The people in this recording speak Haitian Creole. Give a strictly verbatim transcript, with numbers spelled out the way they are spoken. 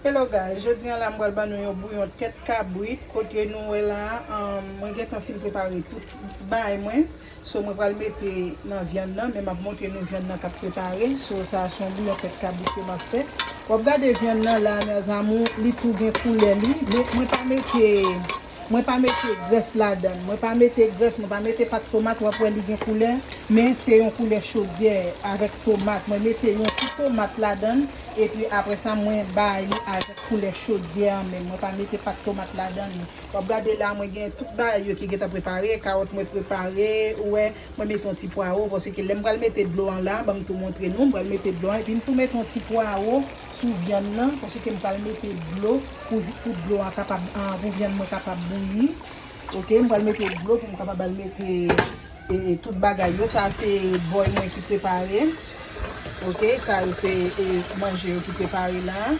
Hello guys, jodi an la m pral ban nou yon bouyon tèt kabrit. Kote nou wè la, um, mwen gentan fin prepare tout bagay mwen. So mwen pral mete nan vyann nan, men m ap montre nou vyann nan k ap prepare. So sa se yon bouyon tèt kabrit ke m ap fè. W ap gade vyann nan la, mes amours, li tou gen koulè li, men mwen pa mete Mwen pa mete grès ladan l. Mwen pa mete grès, mwen pa mete pat tomat, w ap wè li gen koulè, men se yon koulè chodyè avèk tomat. Mwen mete yon ti tomat ladan l, epi apre sa mwen bay li avèk koulè chodyè an menm. Mwen pa mete pat tomat ladan l. W ap gade la, mwen gen tout bagay yo ki gentan prepare, kawòt mwen prepare, ou wè, mwen mete yon ti pwawo, paske lè m pral mete dlo an la, ban m tou montre nou, m pral mete dlo an, epi m tou mete yon ti pwawo sou vyann nan, paske m pral mete dlo pou, pou dlo an kapab, ah, pou vyann mwen kapab bouyi. Ok, m pral mete dlo pou m kapab al mete e, tout bagay yo. Sa se bòy mwen ki prepare. Ok, sa yo se e, manje yo ki prepare la.